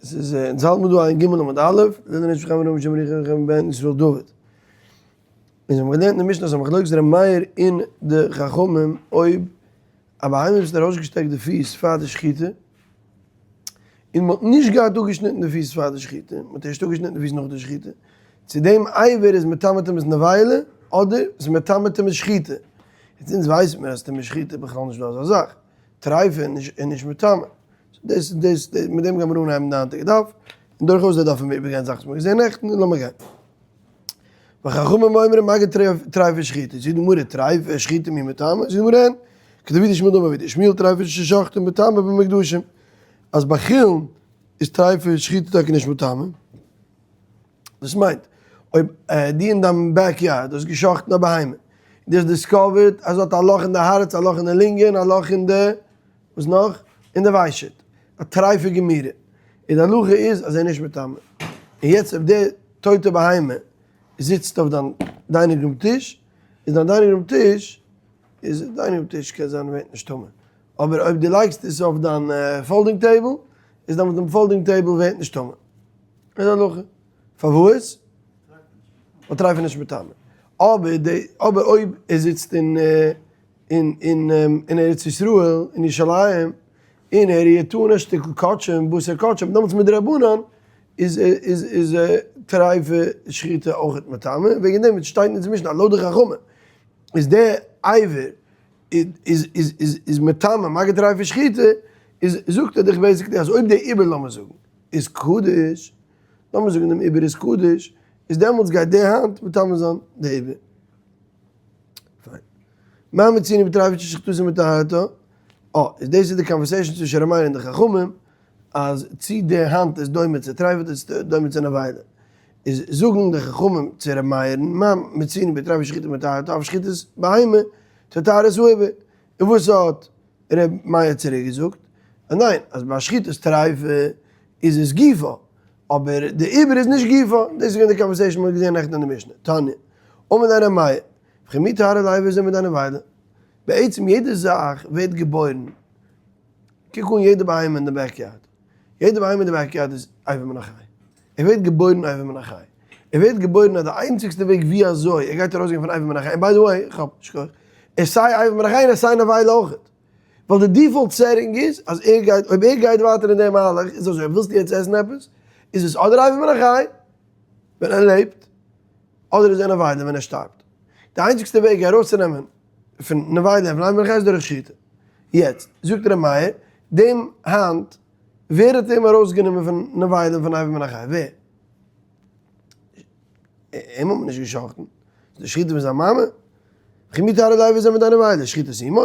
עס איז אונז האלט מיר דא עיין ג' עמוד א', לערנען נישט חיים רבי שמעון רבי חיים בן ישראל דוד. אונז האבן געלערנט אין די משנה אז א מחלוקת ר' מאיר און די חכמים אויב א בהמה וואס האט ארויסגעשטעקט די פיס פאר די שחיטה, און מען האט נישט געהאט אפגעשניטן די פיס פאר די שחיטה, מען האט ערשט אפגעשניטן די פיס נאך די שחיטה, צו דעם אבר איז מטמא טומאת נבילה אדער איז מטמא טומאת שחיטה. יעצט אונז ווייסן מיר אז טומאת שחיטה איז בכלל נישט דא אזא זאך, טריפה איז נישט מטמא. דאס דאס מיט דעם גיימיר אנהייבן די היינטיגע דף, און דורכאויס די דף וועלן מיר איבערגיין זאכן וואס מ'האט געזען נעכטן, און לאמיר גיין. וחכמים אומרים מגע טריפה שחיטה, זאגט די גמרא טריפה שחיטה מי מטמא, זאגט די גמרא אין, כדאבי דשמואל דאמר אבוי דשמואל טריפה ששחטו מטמא במקדשים, אז ביי חולין איז טריפה שחיטה טאקע נישט מטמא, דאס מיינט אויב דו אין דיין back yard האסט געשחטן א בהמה, און דו האסט discovered אז עס האט א לאך אין די הארץ, א לאך אין די לונגען, א לאך אין די וואס נאך? אין די ושט. א טרייפע גמירה. און די הלכה איז אז ער איז נישט מטמא. און יעצט אויב די טויטע בהמה זיצט אויף דיין dining room טיש, איז דיין dining room טיש, איז dining room טיש קען זיין ווערט נישט טמא. אבער אויב דו לייגסט עס אויף דיין folding table, איז דיין folding table ווערט נישט טמא. איז די הלכה. פארוואס? ווייל טרייף איז נישט מטמא. אבער די, אבער אויב ער זיצט אין אין אין אין ארץ ישראל, אין ירושלים, און ער רירט אן א שטיקל קדשים, בשר קדשים, דעמאלטס מדרבנן איז איז איז טרייפע שחיטה אויכעט מטמא, וועגן דעם שטייט אין אונזער משנה אז לויט די חכמים איז די אבר איז איז איז איז מטמא מגע טרייפע שחיטה, איז זאגט ער דיך basically אז אויב די עובר לאמיר זאגן איז קדוש, לאמיר זאגן דעם עובר איז קדוש, איז דעמאלטס גייט די האנט מטמא זיין די עובר. פיין. מה מצינו בטריפה ששחיטתו מטהרתה? אה, איז דאס איז די conversation צווישן ר' מאיר און די חכמים, אז צי די האנט איז דומה צו טריפה אדער איז דומה צו נבילה. איז זאגן די חכמים צו ר' מאיר'ן, מה מצינו בטריפה ששחיטתו מטהרתה, אף שחיטת בהמה תטהר את העובר. און וואס האט ר' מאיר צוריק געזאגט? אז ניין, אז ביי שחיטת טריפה איז עס גופא, אבער די עובר איז נישט גופא. דאס איז געווען די conversation מ'האט געזען נעכטן אין די משנה. תניא, אמר ליה ר' מאיר, וכי מי טהרה לאבר זה מידי נבילה? בעצם יעדע זאך ווערט געבוירן, קוק אן יעדע בהמה אין די backyard, יעדע בהמה אין די backyard איז אבר מן החי, ער ווערט געבוירן אבר מן החי, ער ווערט געבוירן אז די איינציגסטע וועג ווי אזוי ער גייט ארויסגיין פון אבר מן החי, און by the way, איך האב, שכוח, ער איז סיי אבר מן החי און ער איז סיי נבילה אויכעט, ווייל די default setting איז אז ער גייט, אויב ער גייט ווייטער אין די מהלך איז אזוי, אויב ווילסטו יעצט עסן עפעס, איז עס אדער אבר מן החי ווען ער לעבט, אדער איז ער נבילה ווען ער שטארבט. די איינציגסטע וועג ארויסצונעמען פון נבילה און פון אבר מן החי איז דורך שחיטה. יעצט, זאגט ר' מאיר, דעם האנט, ווער האט אים ארויסגענומען פון נבילה און פון אבר מן החי? ווער? אים האט מען נישט גע'שחט'ן. די שחיטה פון זיין מאמע? וכי מי טהרה לאבר זה מידי נבילה, שחיטת אמו?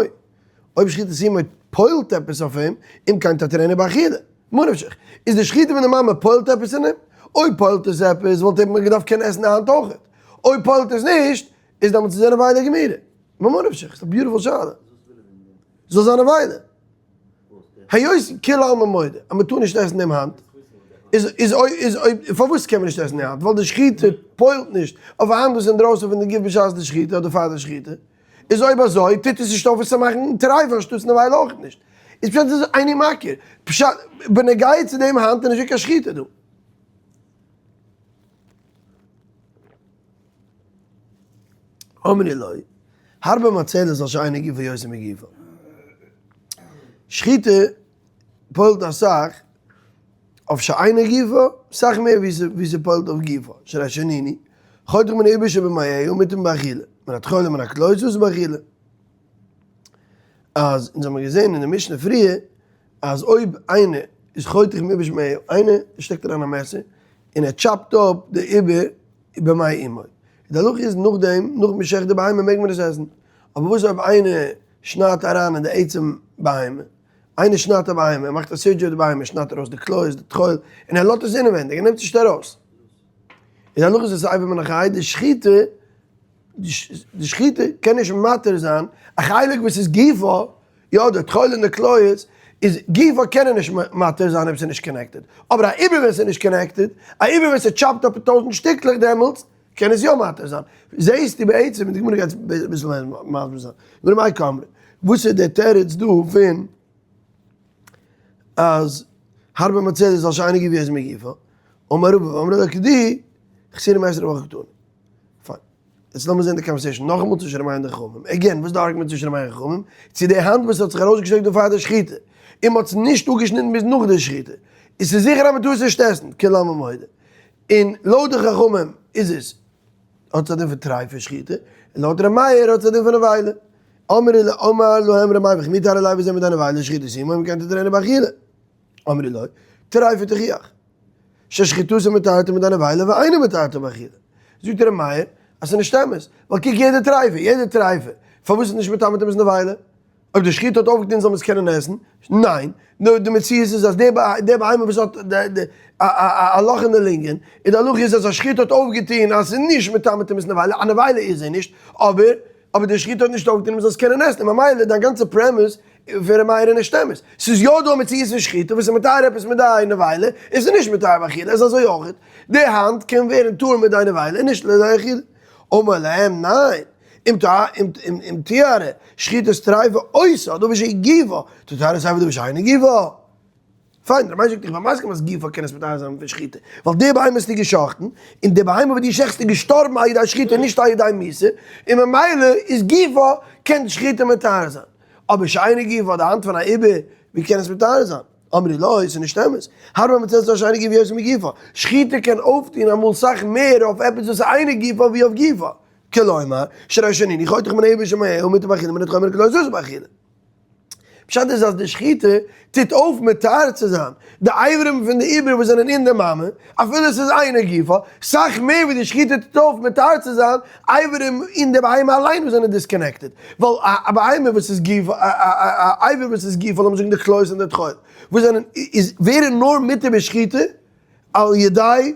אויב שחיטת אמו פועל'ט עפעס אויף אים, אם כן תתירנו באכילה. ממה נפשך, איז די שחיטה פון די מאמע פועל'ט עפעס אין אים? אויב פועל'ט עס עפעס, וואלט ער געדארפט קענען עסן די האנט אויכעט. אויב פועל'ט עס נישט, איז דעמאלטס איז ער נבילה גמורה. ממה נפשך, ס'איז א beautiful שאלה. זאל זיין נבילה. היות כולי עלמא מודה אז מ'טאר נישט עסן דעם האנט, איז איז איז אויב פארוואס קען מען נישט עסן די האנט? ווייל די שחיטה פועל'ט נישט אויף א האנט וואס איז אינדרויסן פון די גוף בשעת די שחיטה אדער פאר די שחיטה. איז אויב אזוי טוט עס נישט אויף עס צו מאכן טרייף אנשטאטס נבילה אויך נישט. איז פשט איז איני מכיר. פשט בנוגע צו דעם האנט איז נישטא קיין שחיטה דא. אמרי לו, הרבה מצלת על שאינו גופו יותר מגופו. שחיטה פועל'ט אסאך אויף שאינו גופו, סאך מער ווי ס'פועל'ט אויף גופו. שהרי שנינו, חותך מן העובר שבמעיה ומותר באכילה, מן הטחול ומן הכליות אסור באכילה. אז אונז האמיר געזען אין די משנה פריער אז אויב איינער איז חותך מעובר שבמעיה, איינער שטעקט אריין א מעסער און ער chop ט אפ די עובר במעי אמו, די הלכה איז נאכדעם, נאך מען שעכט די בהמה מעג מען עס עסן, אבער וואס אויב איינער שניידט אריין אין די עצם בהמה, איינער שניידט א בהמה, ער מאכט א surgery אויף די בהמה, ער שניידט ארויס די כליות, די טחול, און ער לאזט עס אינעווענדיג, ער נעמט עס נישט ארויס. איז די הלכה איז עס אבר מן החי, די שחיטה, די שחיטה קען נישט מתיר זיין א חלק וואס איז גופו, יא די טחול און די כליות, איז גופו קען ער נישט מתיר זיין אויב ס'איז נישט connected, אבער א עובר ווען ס'איז נישט connected, א עובר ווען ס' chop ט אפ אין טויזענט שטיקלעך דעמאלטס קען עס יא מתיר זיין. זעהסטו בעצם, די גמרא גייט אביסל מער מסביר זיין, גמרא מאי קאמרת, וואס איז דער תירוץ דא פון אז. הרבה מצלת על שאינו גופו יותר מגופו, אמר רבא ואמרי לה כדי, חסרים עשרה והכי קתני. פיין. יעצט לאמיר זען די conversation נאכאמאל צווישן ר' מאיר און די חכמים. Again, וואס איז די argument צווישן ר' מאיר און חכמים? צו די האנט וואס האט זיך ארויסגעשטעקט דא פאר די שחיטה, און מ'האט עס נישט אפגעשניטן ביז נאך די שחיטה, איז ס'זיכער אז מ'טאר עס נישט עסן, כולי עלמא מודה. און לויט די חכמים איז עס האט עס א דין פון טרייפע שחיטה, און לויט ר' מאיר האט עס א דין פון נבילה. אמר אמר להם ר' מאיר וכי מי טהרה ליה וזה מידי נבילה שחיטת אמו אם כן תטהרנה באכילה. אמרו לו, טרייפה תוכיח. ששחיטתו מטהרתו מידי נבילה ואינו מטהרתו באכילה. זאגט ר' מאיר אז ס'איז נישט אמת, ווייל קוק יעדע טרייפה, יעדע טרייפה, פארוואס איז נישט מטמא טומאת נבילה? אויב די שחיטה האט אויפגעטון זאל מען עס קענען עסן? ניין, נאר די מציאות איז אז די בהמה וואס האט א לאך אין די לונגען, און די הלכה איז אז א שחיטה האט אויפגעטון אז ס'איז נישט מטמא טומאת נבילה, א נבילה איז ער נישט, אבער אבער די שחיטה האט נישט אויפגעטון אז מ'זאל עס קענען עסן, און ממילא דיין גאנצע premise פון ר' מאיר איז נישט אמת. ס'איז יא דא א מציאות פון שחיטה וואס איז מטהר עפעס מידי נבילה, און ס'איז נישט מטהר באכילה, איז אזוי אויך די האנט קען ווערן טהור מידי נבילה און נישט לידי אכילה. אמר להם ניין, אם טיהרה שחיטת טריפה אותה, דבר שהיא גופה, תטהר את אבר דבר שאינו גופה. פיין, ר' מאיר זאגט איך בין מסכים אז גופה קען עס מטהר זיין פון שחיטה, ווייל די בהמה האסטו געשחט'ן, און די בהמה וואס דו שעכטסט איז געשטארבן על ידי שחיטה נישט על ידי מיתה, און ממילא איז גופה קען שחיטה מטהר זיין. אבער שאינו גופה, די האנט פון א עובר, ווי קען עס מטהר זיין? אמרו לו, ס'איז נישט אמת. הרבה מצלת על שאינו גופה יותר מגופה. שחיטה קען אויפטון אמאל סאך מער אויף עפעס וואס איז אינו גופה ווי אויף גופה. כלומר, שהרי שנינו חותך מן העובר שמעיה ומותר באכילה ומן החומר כלא זז באכילה. פשט איז אז די שחיטה טוט אויף מטהר צו זיין די אברים פון די עובר וואס זענען אין די מאמע, אפילו עס איז אינו גופה, סאך מער ווי די שחיטה טוט אויף מטהר צו זיין אברים אין די בהמה אליין וואס זענען disconnected, ווייל א בהמה וואס איז גופה, א אבר וואס איז גופה, לאמיר זאגן די כליות און די טחול, וואס זענען, איז ווערן נאר מותר בשחיטה על ידי,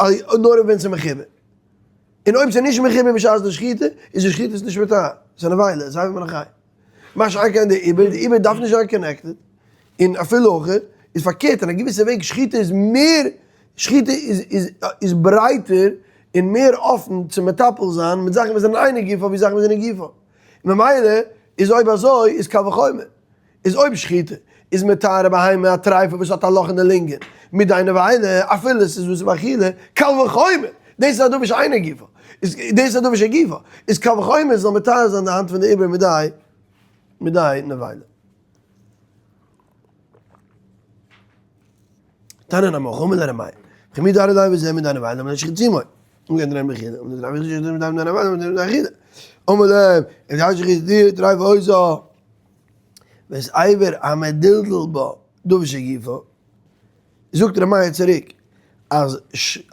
נאר ווען ס'איז מחובר. און אויב ס'איז נישט מחובר בשעת די שחיטה, איז די שחיטה נישט מטהר, ס'איז א נבילה, ס'איז אבר מן החי. מה שאין כן די עובר, די עובר דארף נישט זיין connected, און אפילו אויך איז פארקערט, אין א געוויסע וועג שחיטה איז מער, שחיטה איז איז איז ברייטער און מער אפן צו מטפל זיין מיט זאכן וואס זענען אינו גופה ווי זאכן וואס זענען גופה. ממילא איז אויב אזוי איז קל וחומר. איז אויב שחיטה איז מטהר א בהמה א טרייפה וואס האט א לאך אין די לונגען מידי נבילה אפילו עס איז אסור באכילה, קל וחומר דאס איז א דבר שאינו גופה, איז דאס איז א דבר שגופה, איז קל וחומר עס זאל מטהר זיין די האנט פון די עובר מידי מידי נבילה. תנא נמי הכי אמר ליה ר' מאיר, וכי מי דארעא ליה וזה מידי נבילה אמר שחיטת אמו, אמר להם, אם דארעא שחיטת טרייפה אותה. ואת אבר המדולדל בה דבר שגופה, זאגט ר' מאיר צוריק אז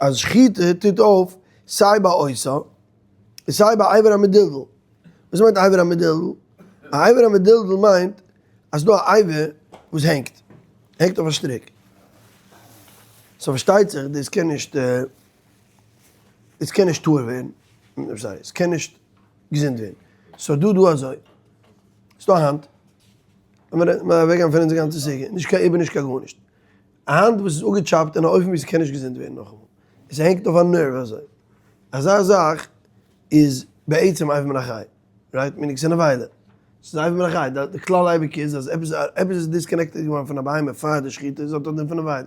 אז שחיטה טוט אויף סיי ביי אותה און סיי ביי אבר המדולדל, וואס מיינט אבר המדולדל? א אבר המדולדל מיינט אז ס'דא א אבר וואס הענגט, הענגט אויף א שטריק, so פארשטייט זיך דאס קען נישט דאס קען נישט טהור ווערן, sorry, עס קען נישט געזונט ווערן, so דא דא אזוי. ס'דא א האנט, לאמיר אוועקגיין פון אונזער גאנצע סוגיא, נישט קיין עובר נישט קיין גארנישט, א האנט וואס איז אפגעטשאפט אין א אופן ווי ס'קען נישט געזונט ווערן נאכאמאל, עס הענגט אויף א nerve אזוי, אזא זאך איז בעצם אבר מן החי, right? Meaning ס'איז נבילה, ס'איז אבר מן החי, די כלל אייביג איז אז עפעס עפעס איז disconnected געווארן פון א בהמה פאר די שחיטה, איז האט א דין פון נבילה,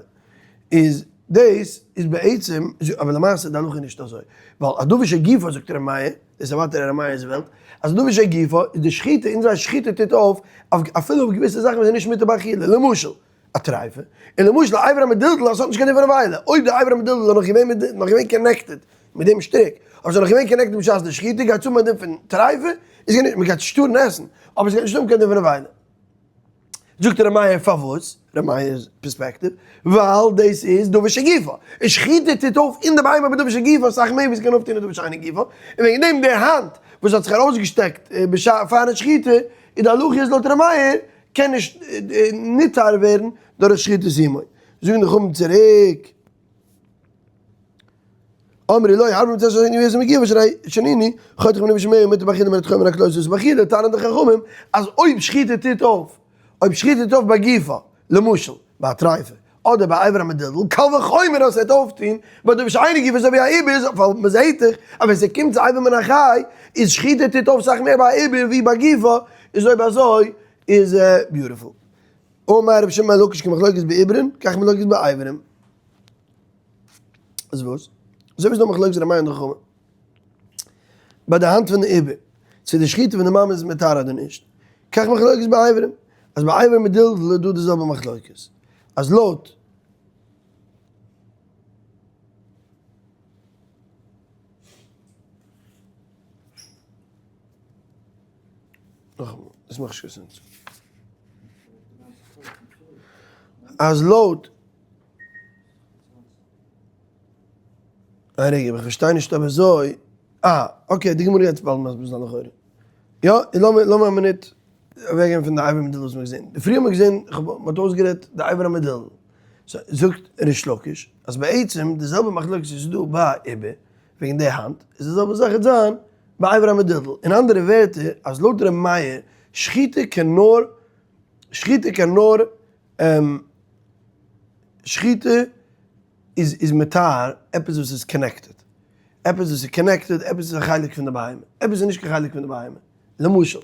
איז דאס איז בעצם, אבער למעשה די הלכה איז נישט אזוי, ווייל א דבר שגופו זאגט ר' מאיר, דאס איז ווייטער ר' מאיר'ס וועלט, אז דבר שגופו איז די שחיטה, אונזער שחיטה טוט אויף אפילו אויף געוויסע זאכן וואס זענען נישט מותר באכילה, למשל א טרייפה, און למשל א אבר המדולדל אז ס'האט נישט קיין דין פון נבילה, אויב די אבר המדולדל איז נאך געווען מיט נאך געווען connected מיט דעם שטריק, אבער ס'איז נאך געווען connected בשעת די שחיטה, גייט עס האבן א דין פון טרייפה, איז גענישט, מ'גייט נישט טארן עסן, אבער ס'גייט נישט האבן קיין דין פון נבילה. זאגט ר' מאיר פארוואס? ר' מאיר'ס פערספעקטיוו, ווייל דאס איז דבר שגופו, און שחיטה טוט אויף אין די בהמה בדבר שגופו אסאך מער ווי ס'קען אויפטון אין דבר שאינו גופו, און וועגן דעם די האנט וואס האט זיך ארויסגעשטעקט בשעת פארן שחיטה, איז די הלכה איז לויט ר' מאיר קען נישט נטהר ווערן דורך שחיטת אמו. זאגן די חכמים צוריק. אמרי לו, הרבה מצוות שאינו יוזם מגיע ושרי שניני, חותך מן ושמעי ומותר באכילה מן התחום מן הכלוס ובאכילה, טענה'ן די חכמים אז אויב שחיטה טוט אויף, אויב שחיטה טוט אויף ביי גופא, למשל, ביי א טרייפה, אדער ביי אבר המדולדל, קל וחומר אז ס'וועט אויפטון ביי דבר שאינו גופא אזוי ווי א עובר איז, ווייל מ'זעהט דאך אז ווען ס'קומט צו אבר מן החי, איז שחיטה טוט אויף סאך מער ביי א עובר ווי ביי גופא, איז אויב אזוי איז beautiful. אמר רבי שמעון בן לקיש כמחלוקת בעוברים, כך מחלוקת באברים. אז וואס? אזוי ווי ס'איז דא מחלוקת ר' מאיר און די חכמים. ביי די האנט פון די עובר, צו די שחיטה פון די מאמע איז מותר אדער נישט, כך מחלוקת באברים. אז ביי אבר מדלדל איז דא די זעלבע מחלוקת. אז לויט. נאכאמאל, דאס מאכט נישט קיין sense. אז לויט. איין רגע, איך פארשטיי נישט אבער אזוי. אה, okay, די גמרא גייט באלד מסביר זיין לכאורה. יא, לאמיר לאמיר א מינוט אוועקגיין פון די אבר מדלדל וואס מ'האט געזען. פריער האט מען געזען, מ'האט אויסגערעדט די אבר המדלדל. זאגט ריש לקיש אז בעצם די זעלבע מחלוקת וואס איז דא ביי עובר וועגן די האנט, איז די זעלבע זאך וועט זיין ביי אבר המדלדל. אין אנדערע ווערטער, אז לויט ר' מאיר, שחיטה קען נאר, שחיטה קען נאר, שחיטה איז איז מטהר עפעס וואס איז connected. עפעס וואס איז connected, עפעס איז א חלק פון די בהמה. עפעס איז נישט קיין חלק פון די בהמה. למשל,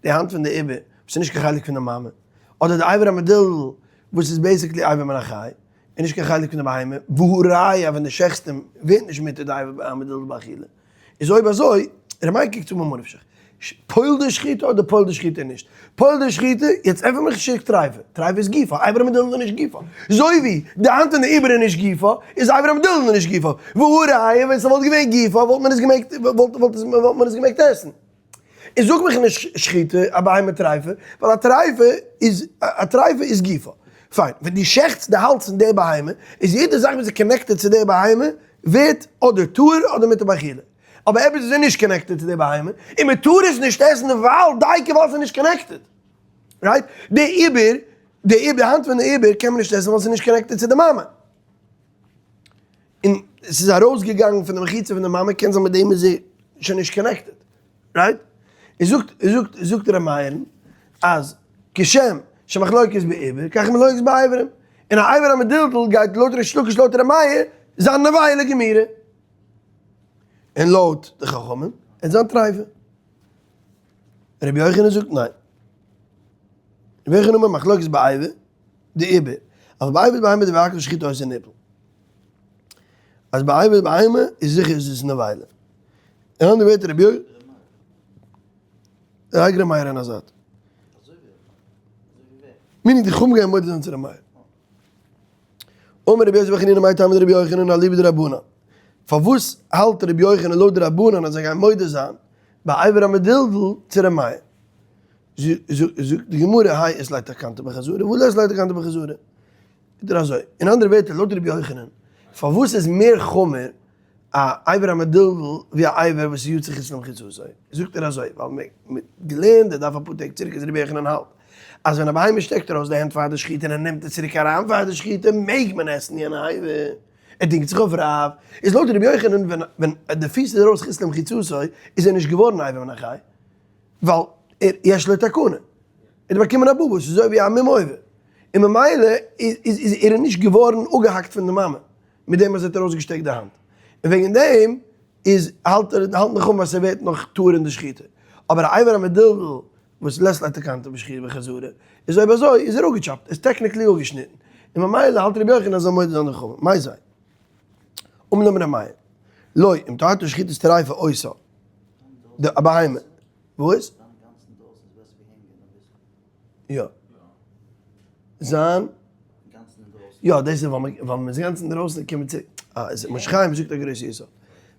די האנט פון די עובר, וואס איז נישט קיין חלק פון די מאמע. אדער די אבר המדלדל, וואס איז basically אבר מן החי, איז נישט קיין חלק פון די בהמה. והא ראיה ווען די שעכסט אים, ווערט נישט מותר די אבר המדלדל באכילה. איז אויב אזוי, ר' מאיר קוקט צו ממה נפשך, פועל'ט די שחיטה אדער פועל'ט די שחיטה נישט? פועל'ט די שחיטה, יעצט ענטפער מיך נישט טרייפה, טרייפה איז גופא, אבר המדלדל איז נישט גופא, אזוי ווי די האנט פון די עובר איז נישט גופא, איז אבר המדלדל נישט גופא, והא ראיה ווען ס'וואלט געווען גופא וואלט מען עס געמעגט וואלט מען עס געמעגט עסן. און זאג מיך נישט שחיטה א בהמה טרייפה, ווייל א טרייפה איז א טרייפה איז גופא. פיין, ווען דו שעכטסט די האלז פון די בהמה, איז יעדע זאך וואס איז connected צו די בהמה ווערט אדער טהור אדער מותר באכילה. אבער עפעס וואס איז נישט connected צו די בהמה, און מען טאר עס נישט עסן ווייל דייקא ווייל עס איז נישט connected. Right? די עובר, די עובר, די האנט פון די עובר קען מען נישט עסן ווייל עס איז נישט connected צו די מאמע. און עס איז ארויסגעגאנגען פון די מחיצה פון די מאמע, קען זיין מיט דעם איז זי שוין נישט connected. Right? און זאגט, זאגט, זאגט ר' מאיר'ן אז כשם שמחלוקת בעובר, כך מחלוקת באברים. און א אבר המדלדל גייט לויט ריש לקיש לויט ר' מאיר זיין נבילה גמורה. און לויט די חכמים איז זיין טריפה. רבי יוחנן זאגט ניין. רבי יוחנן אומר מחלוקת באבר, די עובר. אבל באבר בהמה דבהכל שחיטה עושה ניפול. אז באבר בהמה איז זיכער איז עס נבילה. אין אנדערע ווערטער רבי יוחנן. לייג ר' מאיר אין א זייט. מיינט די חכמים גייען מודה זיין צו ר' מאיר. אמר רבי יוסי בר חנינא מאי טעמא דרבי יוחנן אליבא דרבנן. פארוואס האלט רבי יוחנן לויט די רבנן אז זיי גייען מודה זיין ביי אבר המדלדל צו ר' מאיר? זאגט די גמרא האי אית ליה תקנתא בחזרה והא לית ליה תקנתא בחזרה. זאגט ער אזוי, אין אנדערע ווערטער לויט רבי יוחנן פארוואס איז מער חמור א אבר המדלדל ווי א אבר וואס איז יצא חוץ למחיצתו? זאגט ער אזוי, ווייל מען האט געלערנט די דף אפאר טעג צוריק אז רבי יוחנן האלט אז ווען א בהמה שטעקט ארויס די הענט פאר די שחיטה און ער נעמט עס צוריק אריין פאר די שחיטה מעג מען עסן יענע אבר, ער דינגט זיך אויף רב, איז לויט רבי יוחנן ווען ווען די פיס איז ארויס חוץ למחיצתו איז ער נישט געווארן אבר מן החי, ווייל ער יש לו תקנה, ער האט באקומען א בובו, ס'איז אזוי ווי א מום עובר, און ממילא איז איז ער נישט געווארן אפגעהאקט פון די מאמע מיט דעם אז ער האט ארויסגעשטעקט די האנט, און וועגן דעם איז האלט ער האלט נאך אן אז ס'ווערט נאך טהור אין די שחיטה, אבער א אבר המדלדל וואס לית ליה תקנתא בשחיטה בחזרה, איז אויב אזוי איז ער אפגעטשאפט, איז technically אפגעשניטן, און ממילא האלט רבי יוחנן אז זאל מודה זיין די חכמים, מאי זיי? אמר להם ר' מאיר, לא, אם טהרתו שחיטת טריפה עושה, די א בהמה, וואס? יא. זיין? יא, דאס איז ווייל מען איז אינגאנצן אינדרויסן און קומען צו, אה, איז משה חיים זאגט א גרויסע יסוד.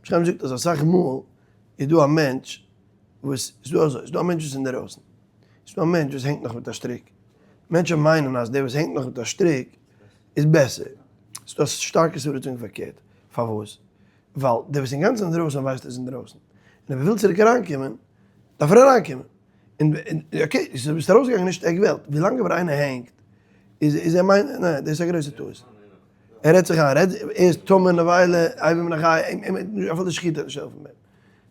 משה חיים זאגט אז אסאך מאל איז דא א מענטש וואס, ס'איז דא אזוי, ס'איז דא א מענטש וואס איז אינדערויסן, ס'איז דא א מענטש וואס הענגט נאך מיט א שטריק. מענטשן מיינען אז דער וואס הענגט נאך מיט א שטריק איז בעסער. ס'איז דא א שטארקע סברא צו זאגן פארקערט. פארוואס? ווייל דער וואס איז אינגאנצן אינדרויסן ווייסט ער איז אינדרויסן. און אויב ער וויל צוריק אריינקומען, דארף ער אריינקומען. און okay, דו ביסט ארויסגעגאנגען נישט עק וועלט. ווילאנג אבער איינער הענגט, איז איז ער מיינט, ניין, דאס איז א גרויסע טעות. ער רעדט זיך איין, ער איז טמא נבילה, אבר מן החי, אפילו די שחיטה וועט נישט העלפן מער.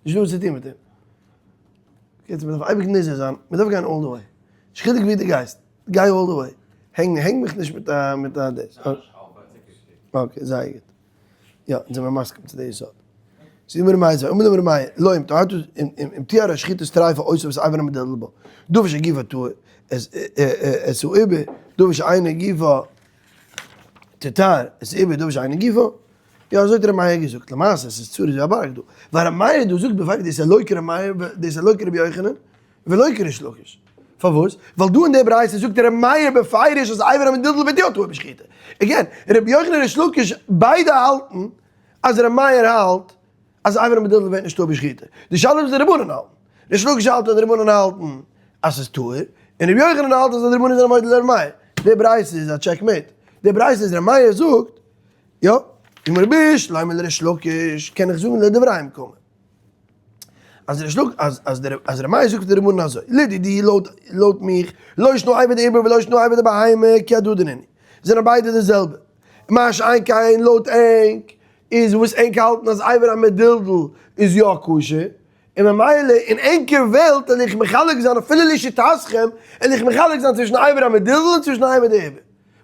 נישט דא וואס צו טון מיט אים. בקיצור, מ'דארף אייביג נזהר זיין, מ'דארף גיין all the way. נישט חילוק ווי דו גייסט, גיי all the way. הענג הענג מיך נישט מיט א מיט א דאס. Okay, זייער גוט. יא, אונז זעמיר מסכים צו די יסוד. זי מיר מאיר זיי אמר מאיר לא אם תעתו אם תהיה השחיטה טרייפה אויס וואס אייווען מיט דער דו שגיבה טו עס עס הוא איבער דו שאיינע גיבה תתר עס איבער דו שאיינע גיבה יא אזוי האט ר' מאיר געזאגט, למעשה עס איז צרות ווי א בארג דא, ווייל ר' מאיר דא זאגט בפירוש דאס איז לא כר' מאיר דאס איז לא כרבי יוחנן ולא כריש לקיש, פארוואס? ווייל דא אין די ברייתא זאגט ר' מאיר בפירוש אז אבר המדולדל ווערט יא טהור בשחיטה, again, רבי יוחנן און ריש לקיש ביידע האלטן אז ר' מאיר האלט אז אבר המדולדל ווערט נישט טהור בשחיטה, די שאלה איז וואס די רבנן האלטן, ריש לקיש האלט אז די רבנן האלטן אז ס'איז טהור, און רבי יוחנן האלט אז די רבנן זענען מודה לר' מאיר, די ברייתא איז א checkmate, די ברייתא איז ר' מאיר זאגט יא, אם בשלמא לריש לקיש, קען איך זאגן לדבריהם קאמר. אז ריש לק אז אז דער אז ר' מאיר זאגט די רבנן אזוי, לדידי לויט לויט מיך, לא שנא אבר דעיבור ולא שנא אבר דבהמה כי הדדי נינהו, זענען ביידע די זעלבע. מה שאין כן לויט ענק איז וואס ענק האלטן אז אבר המדולדל איז יא כשר, און ממילא אין ענקער וועלט וועל איך מחלק זיין אפילו לשיטתכם, וועל איך מחלק זיין צווישן אבר המדולדל און צווישן אבר דעיבור.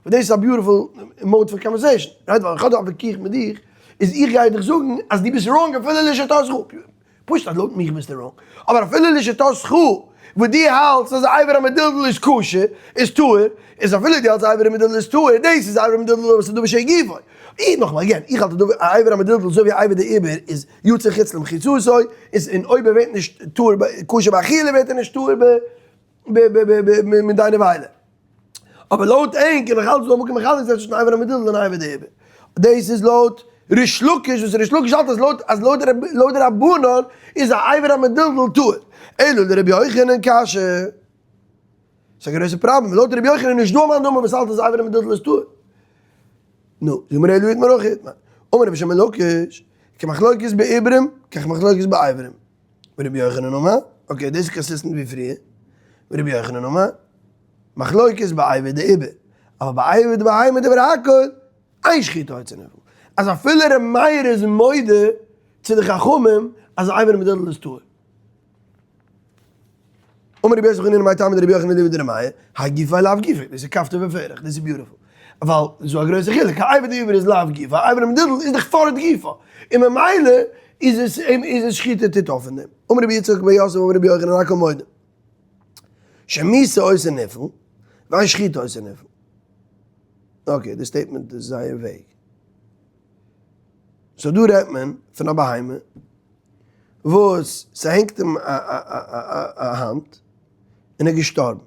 וואס דאס איז א beautiful mode פון conversation, right? ווייל איך האב דא א וויכוח מיט דיך, איז איך גיי דיך זאגן אז דו ביסט wrong אפילו לשיטתך, פשוט אז לויט מיך ביסטו wrong, אבער אפילו לשיטתך וואס דו האלטסט אז אבר המדולדל איז כשר, איז טהור, איז אפילו דו האלטסט אבר המדולדל איז טהור, דאס איז אבר המדולדל אבער ס'איז דבר שהגיבו. איך נאכאמאל again, איך האלט אז אבר המדולדל אזוי ווי אבר דעיבור איז יוצא חוץ למחיצתו, איז און אויב ער ווערט נישט טהור כשר באכילה ווערט ער נישט טהור מיט דיינע וויילער. אבער לויט ענק איז נאך אלץ דא א מקום מחלק זיין צווישן אבר המדולדל און אבר דעיבור. דאס איז לויט ריש לקיש וואס ריש לקיש האלט אז לויט אז לויט לויט די רבנן איז א אבר המדולדל טהור. אלא לרבי יוחנן קשיא. ס'איז א גרויסע פראבלעם. לויט רבי יוחנן איז נישט דא א מאן דאמר וואס האלט אז אבר המדולדל איז טהור. נו, זאג מיר אלא איתמר הכי איתמר. אמר רבי שמעון לקיש, כמחלוקת בעיבורים, כך מחלוקת באברים. ורבי יוחנן אמר, okay, דאס איז consistent ווי פריער. ורבי יוחנן אמר, מחלוקת באבר דעיבור, אבל באבר דבהמה דברי הכל, אין שחיטה הוצאה נפל. אז אפילו ר' מאיר איז מודה צו די חכמים אז אבר המדולדל איז טהור. אמר רבי יוסף חנינא מאי טעמא דרבי יוחנן ליבא דר' מאיר, האי גופיה לאו גופיה, דאס איז כפתור ופרח, דאס איז beautiful. ווייל ס'איז דא א גרויסע חילוק, א אבר דעיבור איז לאו גופיה, א אבר המדולדל איז דאך פארט גופיה, און ממילא איז עס איז עס שחיטה טוט אויף אין דעם. אמר רבי יצחק בר יוסף אמר רבי יוחנן הכל מודים. שמיתה עושה נפעל, ואין שחיטה עושה נפעל. okay, די statement איז זייער vague. so דא רעדט מען פון א בהמה וואס ס'הענגט אים א האנט און ער איז געשטארבן.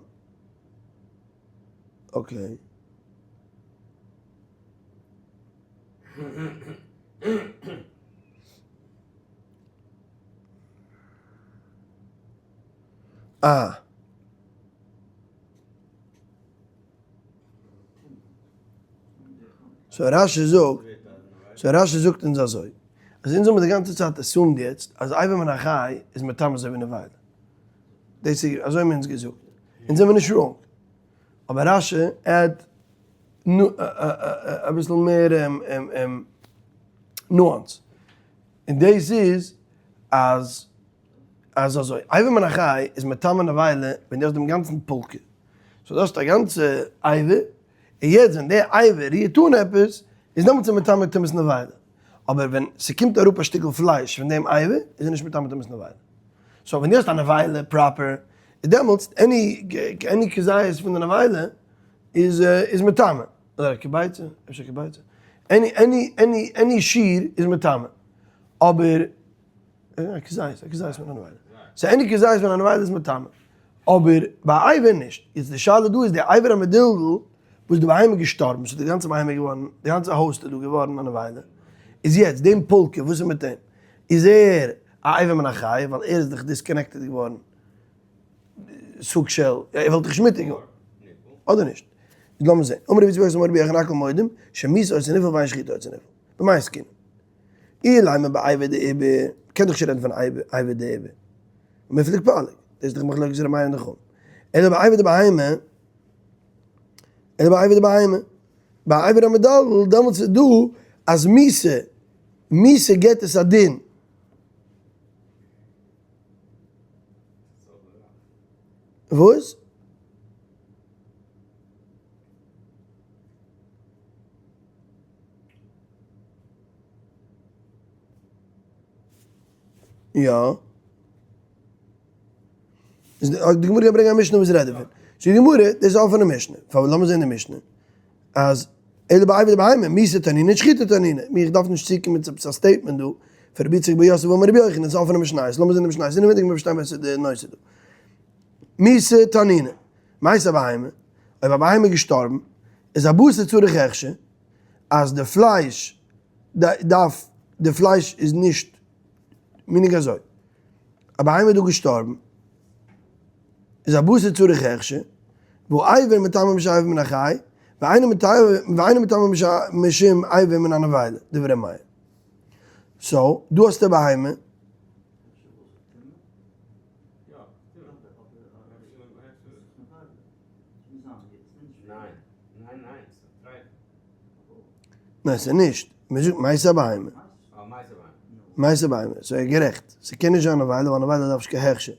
okay. אה. so רש"י זאגט, so רש"י זאגט אונז אזוי, אז אונז האבן די גאנצע צייט assumed יעצט אז אבר מן החי איז מטמא אזוי ווי נבילה. דאס איז אזוי האבן אונז געזאגט. אונז זעמיר נישט wrong. אבער רש"י add אביסל מער nuance. און דאס איז אז אז אזוי, אבר מן החי איז מטמא נבילה ווען דו האסט דעם גאנצן פולקע. so דו האסט א גאנצע אבר, און יעצט ווען די אבר רירט אן עפעס, איז דעמאלטס איז מטמא טומאת נבילה. אבער ווען ס'קומט אראפ א שטיקל פלייש פון דעם אבר, איז ער נישט מטמא טומאת נבילה. so ווען דו האסט א נבילה proper, איז דעמאלטס any any כזית פון די נבילה איז איז מטמא. אדער א כביצה, אפשר כביצה. any any any any שיעור איז מטמא. אבער א כזית, א כזית פון א נבילה. so any כזית פון א נבילה איז מטמא. אבער ביי אבר נישט. יעצט די שאלה דא איז די אבר המדולדל וואס די בהמה איז געשטארבן, ס'איז די גאנצע בהמה געווארן, די גאנצע הוסט איז דא געווארן א נבילה. איז יעצט דעם פולקע וואס איז מיט אים? איז ער א אבר מן החי ווייל ער איז דאך disconnected געווארן סוג של, ער וואלט דאך נישט מותר געווארן. אדער נישט? איז לאמיר זען. אמר רבי יצחק אמר רבי יוחנן הכל מודים, שמיתה עושה נפעל ואין שחיטה עושה נפעל. במאי עסקינן? אילימא באבר דעיבור, מ'קען דאך נישט רעדן פון אבר דעיבור. מיפלג פליגי, דאס איז דאך מחלוקת ר' מאיר און די חכמים. אלא באבר דבהמה, אלא באבר דבהמה. ביי אבר המדולדל, דעמאלטס איז דא אז מיתה, מיתה געבט עס א דין. וואס? יא. איז די גמרא גייט ברענגען א משנה וואס רעדט דערפון. זאגט די גמרא, דאס איז א אפענע משנה. פארוואס לאמיר זען די משנה. אז אלא באבר דבהמה, מיתה תנינא שחיטה תנינא. איך דארף נישט צוקומען צו עפעס א statement דא, פון רבי יצחק בר יוסף אמר רבי יוחנן, ס'איז א אפענע משניות. לאמיר זען די משניות אינעווייניג מיר פארשטיין בעסער די נושא דא. מיתה תנינא. מתה בהמה, אויב א בהמה איז געשטארבן, איז הבשר צריך הכשר, אז די פלייש דארף, די פלייש איז נישט, meaning אזוי, א בהמה איז דא געשטארבן, איז הבשר צריך הכשר, והאבר מטמא משום אבר מן החי, ואינו מטמא משום אבר מן הנבילה, דברי מאיר. so, דא האסטו א בהמה. ניין ס'איז נישט, מען זאגט מתה בהמה. מתה בהמה, so ער איז גערעכט, ס'קען נישט זיין נבילה ווייל נבילה דארף נישט קיין הכשר.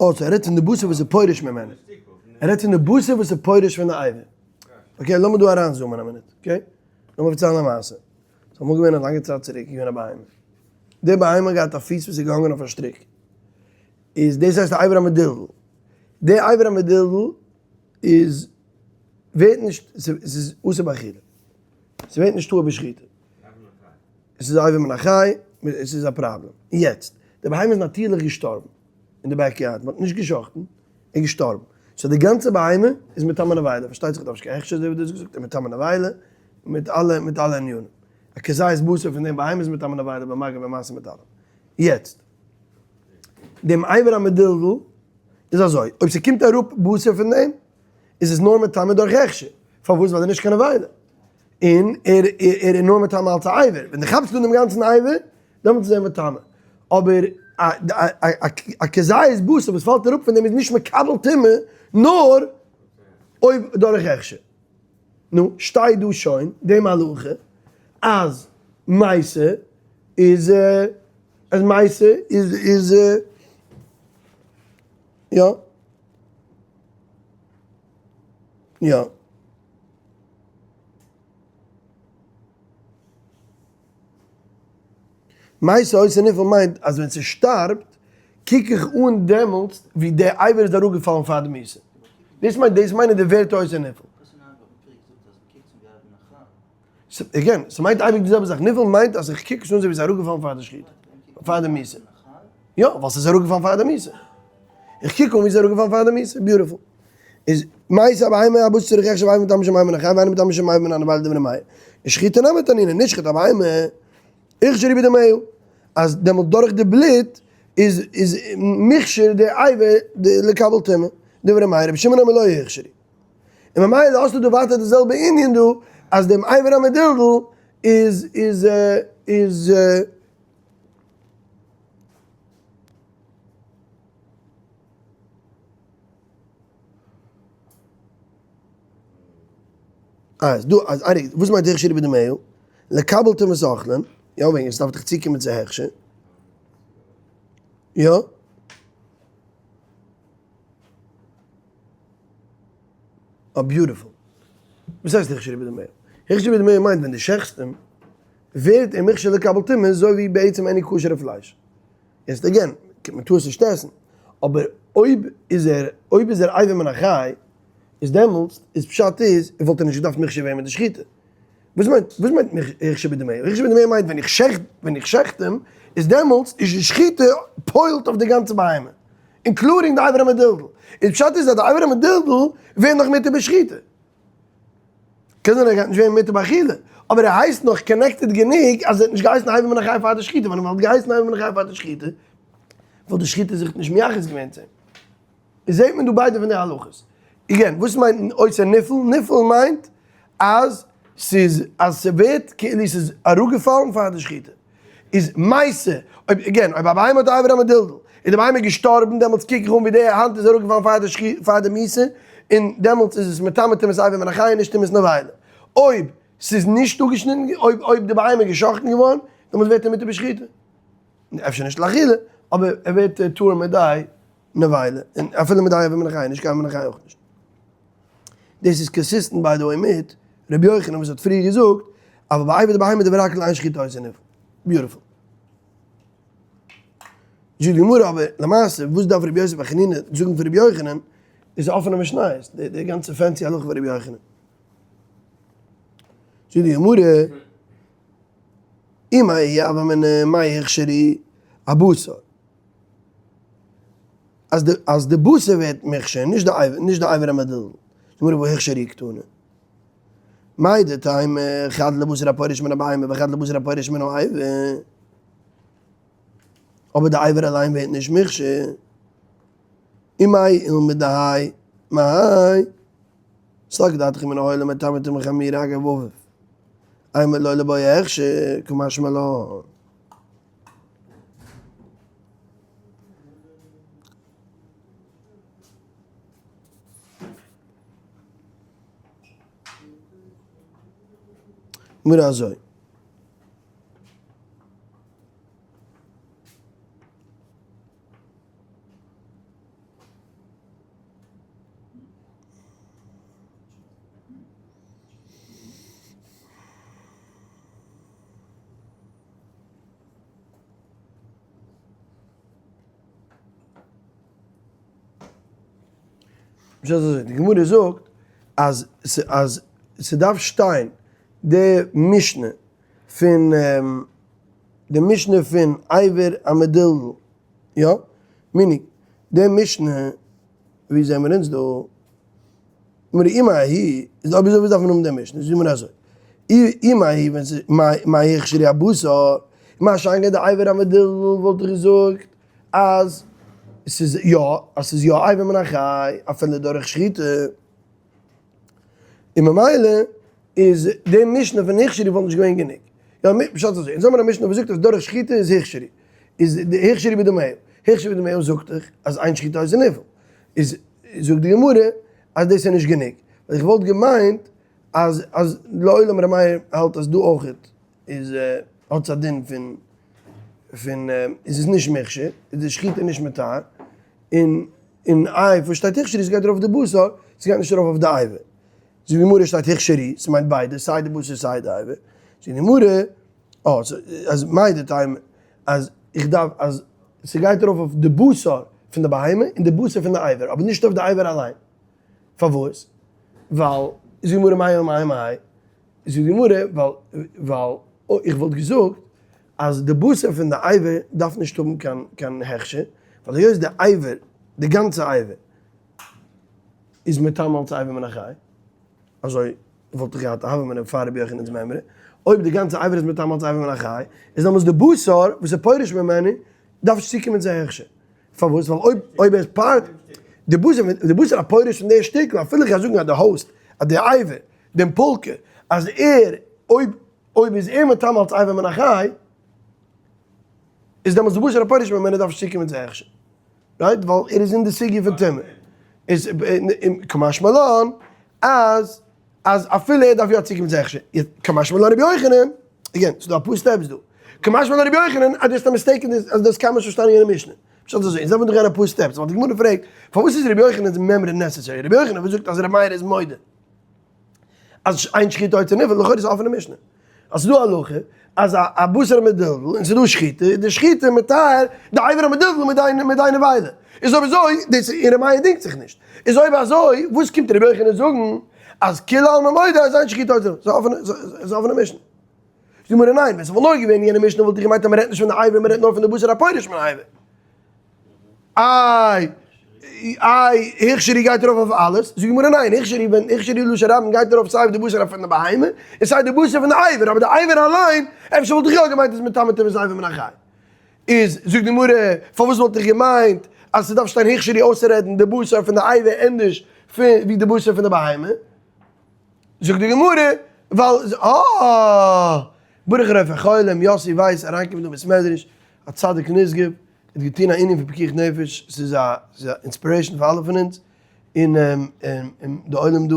אה, so ער רעדט פון די בשר וואס איז פורש ממנו. ער רעדט פון די בשר וואס איז פורש פון די אבר. okay, לאמיר דא אריין zoom ען א מינוט, okay? לאמיר פארציילן א מעשה. ס'איז אמאל געווען א לאנגע צייט צוריק, איז געווען א בהמה. די בהמה האט געהאט א פיס וואס איז געהאנגען אויף א שטריק. איז דאס הייסט א אבר המדולדל. די אבר המדולדל איז ווערט נישט, ס'איז אסור באכילה. ס'ווערט נישט טהור בשחיטה. עס איז אבר מן החי, עס איז א פראבלעם. יעצט, די בהמה איז נאטירליך געשטארבן אין די backyard, מען האט נישט געשחט'ן, איז געשטארבן. so די גאנצע בהמה איז מטמא נבילה, פארשטייט זיך דארף נישט קיין הכשר אזוי ווי דו האסט געזאגט, איז מטמא נבילה, מיט אלע מיט אלע ענינים. א כזית בשר פון דעם בהמה איז מטמא נבילה במגע במשא מיט אלעם. יעצט, דעם אבר המדולדל איז אזוי, אויב ס'קומט אראפ בשר פון דעם, איז עס נאר מטמא דורך הכשר. פארוואס? ווייל ער איז נישט קיין נבילה. און ער ער איז נאר מטמא אלס א אבר, ווען דו כאפסט אן דעם גאנצן אבר, דעמאלטס איז ער מטמא, אבער א כזית בשר וואס פאלט אראפ פון דעם איז נישט מקבל טומאה נאר אויב דורך הכשר. נו, שטייט דא שוין דעם הלכה אז מתה איז אז מתה איז איז יא יא. מתה היתה נפעל מיינט אז ווען ס'שטארבט קוק איך אן דעמאלטס ווי די אבר איז אראפגעפאלן פאר די מיתה. דאס מיינט דאס מיינען די ווערטער היתה נפעל. again, ס'מיינט אייביג די זעלבע זאך, נפעל מיינט אז איך קוק עס אן אזוי ווי ס'איז אראפגעפאלן פאר די שחיטה, פאר די מיתה. יא, ווייל ס'איז אראפגעפאלן פאר די מיתה. איך קוק אן ווי ס'איז אראפגעפאלן פאר די מיתה. beautiful. איז מתה הבהמה הבשר צריך הכשר ואינו מטמא משום אבר מן החי ואינו מטמא משום אבר מן הנבילה דברי מאיר. איז שחיטה נמי תנינא, נשחט הבהמה, הוכשרו בדמיה. אז דעמאלט דורך די בלוט איז איז מוכשר די אבר לקבל טומאה. דברי מאיר, רבי שמעון אומר לא הוכשרו. און ממילא האסטו דא ווייטער די זעלבע ענין דא, אז דעם אבר המדולדל איז איז איז. אז דא אז ארי וואס מיינט הכשר בדמיה? לקבל טומאת אוכלין, יא וועגן עס דארף דאך צוקומען צו הכשר, יא? אה beautiful. וואס הייסט הכשר בדמיה? הכשר בדמיה מיינט ווען דו שעכסט אים ווערט ער מוכשר לקבל טומאה אזוי ווי בעצם any כשר'ע פלייש. יעצט again, מען טאר עס נישט עסן, אבער אויב איז ער אויב איז ער אבר מן החי, איז דעמאלטס איז פשט איז וואלט ער נישט געדארפט מוכשר ווערן מיט די שחיטה. וואס מיינט וואס מיינט הכשר בדמיה? הכשר בדמיה מיינט ווען איך שעכט ווען איך שעכט אים איז דעמאלטס איז די שחיטה פועל'ט אויף די גאנצע בהמה, including די אבר המדולדל. איז פשט איז אז די אבר המדולדל ווערט נאך מותר בשחיטה. קען זיין ער גייט נישט ווערן מותר באכילה, אבער ער הייסט נאך connected גענוג אז ער האט נישט געהייסן אבר מן החי פאר די שחיטה, ווען ער וואלט געהייסן אבר מן החי פאר די שחיטה, וואלט די שחיטה זיך נישט מייחס געווען צו אים. איז זעט מען דא ביידע פון די הלכות. again, וואס מיינט עושה נפעל? נפעל מיינט אז ס'איז אז ס'ווערט כאילו ס'איז אראפגעפאלן פאר די שחיטה. איז מתה, אויב again, אויב א בהמה האט אבר המדולדל, איז די בהמה געשטארבן, דעמאלטס קוק איך אן ווי די האנט איז אראפגעפאלן פאר די פאר די מיתה, און דעמאלטס איז עס מטמא טומאת אבר מן החי און נישט טומאת נבילה. אויב. ס'איז נישט אפגעשניטן, אויב אויב די בהמה איז גע'שחט'ן געווארן, דעמאלטס ווערט ער מותר בשחיטה. אפשר נישט לאכילה, אבער ער ווערט טהור מדי נבילה, און אפילו מדי אבר מן החי, נישט קיין אבר מן החי אויך נישט. דאס איז consistent by the way מיט רבי יוחנן וואס האט פריער געזאגט, אבל באבר דבהמה דברי הכל אין שחיטה עושה נבעל. Beautiful. זאגט די גמרא אבער למעשה וואס דארף רבי יוסי בר חנינא זאגן פון רבי יוחנן, איז א אפענע משניות, די גאנצע fancy הלכה פון רבי יוחנן. זאגט די גמרא, אם האי הוה אמינא מאי הוכשרו הבשר, אז די אז די בשר ווערט מוכשר, נישט די אבר, נישט די אבר המדולדל, זאגט די גמרא והא הוכשרו קתני, מהו דתימא חד לבשר הפורש מן הבהמה וחד לבשר הפורש מן האבר, אבער די אבר אליין ווערט נישט מוכשר, ומאי אילמא דהאי מהאי. סלקא דעתך מן העולם מטמא טומאה חמורה אגב אביו אימא לא לבעי הכשר קא משמע לן. גמרא אזוי. די גמרא זאגט אז אז ס'דארף שטיין די משנה פון די משנה פון אבר המדולדל יא? meaning די משנה ווי זעמער אונז דא? גמרא אי מההיא, איז אויב אזוי וואס דארף מען האבן די משנה? זאגט די גמרא אזוי, אי מההיא ווען ס'איז מאי הוכשרו הבשר, מה שאין כן די אבר המדולדל וואלט איך געזאגט אז ס'איז יא, אז ס'איז יא אבר מן החי אפילו דורך שחיטה, און ממילא איז די משנה פון הוכשרו וואלט נישט געווען גענוג. יא, פשט אזוי, אונז האבן א משנה וואס זאגט אז דורך שחיטה איז הוכשרו, איז די הוכשרו בדמיה, הוכשרו בדמיה זאגט דאך אז אין שחיטה עושה נבעל, איז זאגט די גמרא אז דאס איז נישט גענוג, ווייל איך וואלט געמיינט אז אז לעולם ר' מאיר האלט אז דא אויכעט איז האט עס א דין פון פון איז עס נישט מוכשר, איז די שחיטה נישט מטהר, און און איי וואס שטייט הוכשרו ס'גייט ארויף די בשר, ס'גייט נישט ארויף אויף די אבר. זאגט די גמרא שטייט הוכשרו, ס'מיינט ביידע סיי די בשר סיי די אבר. זאגט די גמרא אה, אז מהו דתימא אז איך דארף אז ס'גייט ארויף אויף די בשר פון די בהמה און די בשר פון די אבר, אבער נישט אויף די אבר אליין. פארוואס? ווייל, זאגט די גמרא מאי מאי מאי, זאגט די גמרא ווייל ווייל איך וואלט געזאגט אז די בשר פון די אבר דארף נישט האבן קיין קיין הכשר, ווייל היות די אבר, די גאנצע אבר, איז מטמא אלס אבר מן החי, אזוי וואלט איך געהאט א הוה אמינא פאר רבי יוחנן'ס מימרא, אויב די גאנצע אבר איז מטמא אלס אבר מן החי, איז דעמאלטס די בשר וואס איז פורש ממנו דארף נישט צוקומען צו הכשר. פארוואס? ווייל אויב אויב ער איז part די בשר די בשר הפורש פון די שטיקל, אפילו איך גיי זאגן אז די host, אז די אבר, דעם פולקע, אז ער, אויב אויב איז ער מטמא אלס אבר מן החי, איז דעמאלטס די בשר הפורש ממנו דארף נישט צוקומען צו הכשר. Right? ווייל ער איז אין די סוגיא פון טומאה. איז קא משמע לן אז אז אפילו ער דארף יא צוקומען צו הכשר. קא משמע לן רבי יוחנן, again, ס'איז דא אפאר steps דא. קא משמע לן רבי יוחנן אז דאס איז א mistake אין אז דאס קען מען נישט פארשטיין אין יענע משנה. פשט איז אזוי, אונז דארפן דא גיין אפאר steps, ווייל די גמרא פרעגט, פארוואס איז רבי יוחנן'ס מימרא necessary? רבי יוחנן וואס זאגט אז רבי מאיר איז מודה אז אין שחיטה הוצאה נבעל, לכאורה איז א אפענע משנה. אז ס'איז דא א הלכה אז א בשר מדולדל און ס'איז דא שחיטה, איז די שחיטה מטהר די אבר המדולדל מיט די נבילה. איז אויב אזוי, דאס און ר' מאיר דינגט זיך נישט. איז אויב אזוי, וואס קומט רבי יוחנן זאגן אז כולי עלמא מודה אז אין שחיטה הוצאה נבעל? ס'איז א אפענע משנה. זאגט די גמרא ניין, ווען ס'וואלט נאר געווען יענע משנה וואלט איך געמיינט אז מ'רעדט נישט פון די אבר, מ'רעדט נאר פון די בשר הפורש מן האבר. איי איי הוכשרו גייט ארויף אויף אלעס? זאגט די גמרא ניין, הוכשרו ווען הוכשרו לשון רבים גייט ארויף סיי אויף די בשר פון די בהמה און סיי די בשר פון די אבר, אבער די אבר אליין, אפשר וואלט איך יא געמיינט אז מטמא טומאת אבר מן החי. איז זאגט די גמרא, פארוואס וואלט איך געמיינט אז ס'דארף שטיין הוכשרו אויסצורעדן די בשר פון די אבר ענדערש פון ווי די בשר פון די בהמה? זאגט די גמרא, ווייל אה! ברוך רופא חולים, יאסי ווייס אריינקומען דא בית מדרש, א צדיק נשגב, האט געטון א ענין פון פיקוח נפש, ס'איז א ס'איז א inspiration פאר אלע פון אונז, און און די עולם דא.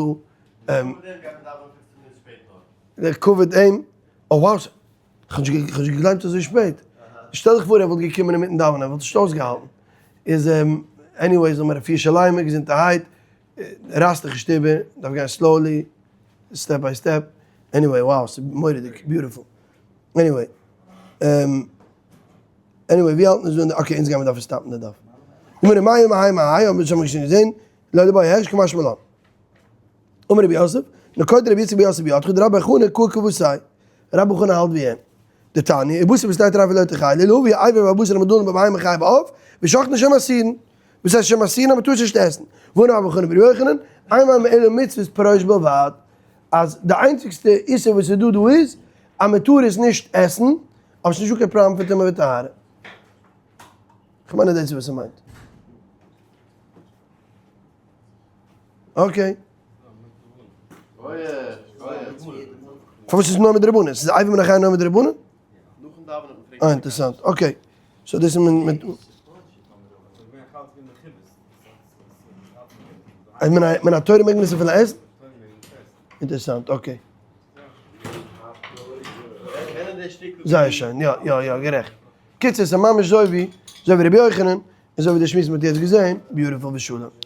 לכבוד אים, oh wow, כ'האב נישט געגלייבט אזוי שפעט. שטעל דיך פאר ער וואלט געקומען אינמיטן דאווענען, ער וואלט נישט אויסגעהאלטן. איז anyway זאל מען רפואה שלימה, געזונטערהייט, רייס דיך נישט איבער, דארף גיין slowly, step by step. Anyway, wow, ס'איז מורא'דיג, beautiful. Anyway, anyway, ווי האלטן אונז דא? Okay, אונז גיימיר דארפן stop ן די דף. גמרא מאי מהאי מהאי, האבן מיר שוין געזען, לא לבעי הקש קא משמע לן. אמר רבי יוסף, נקוד רבי יצחק בר יוסף בידך דרבי חנא קאי כוותיה, רבי חנא האלט ווי אים. דתניא, ובשר בשדה טריפה לא תאכלו, להביא אבר והבשר המדולין בבהמה חיה בעוף, ושחטן לשם אסורין. וואס הייסט לשם אסורין אז מ'טאר עס נישט עסן? ואמר רבי חנא ברבי יוחנן, אין בהם אלא מצות פרוש בלבד, אז די איינציגסטע איסור וואס איז דא דא איז אז מ'טאר עס נישט עסן, אבער ס'איז נישטא קיין פראבלעם פון טומאה וטהרה. כ'מיין אז דאס איז וואס ער מיינט. Okay. פארוואס איז נאר מדרבנן? ס'איז אבר מן החי נאר מדרבנן? אה, אינטערעסאנט. Okay. So דאס איז מיט אז מן התורה מעג מען עס אפילו עסן? אינטערעסאנט, okay. זייער שיין, יא, יא, יא, גערעכט. קיצור, ס'איז ממש אזוי ווי, אזוי ווי רבי יוחנן, אזוי ווי די שמועס מ'האט יעצט געזען, beautiful ושלום.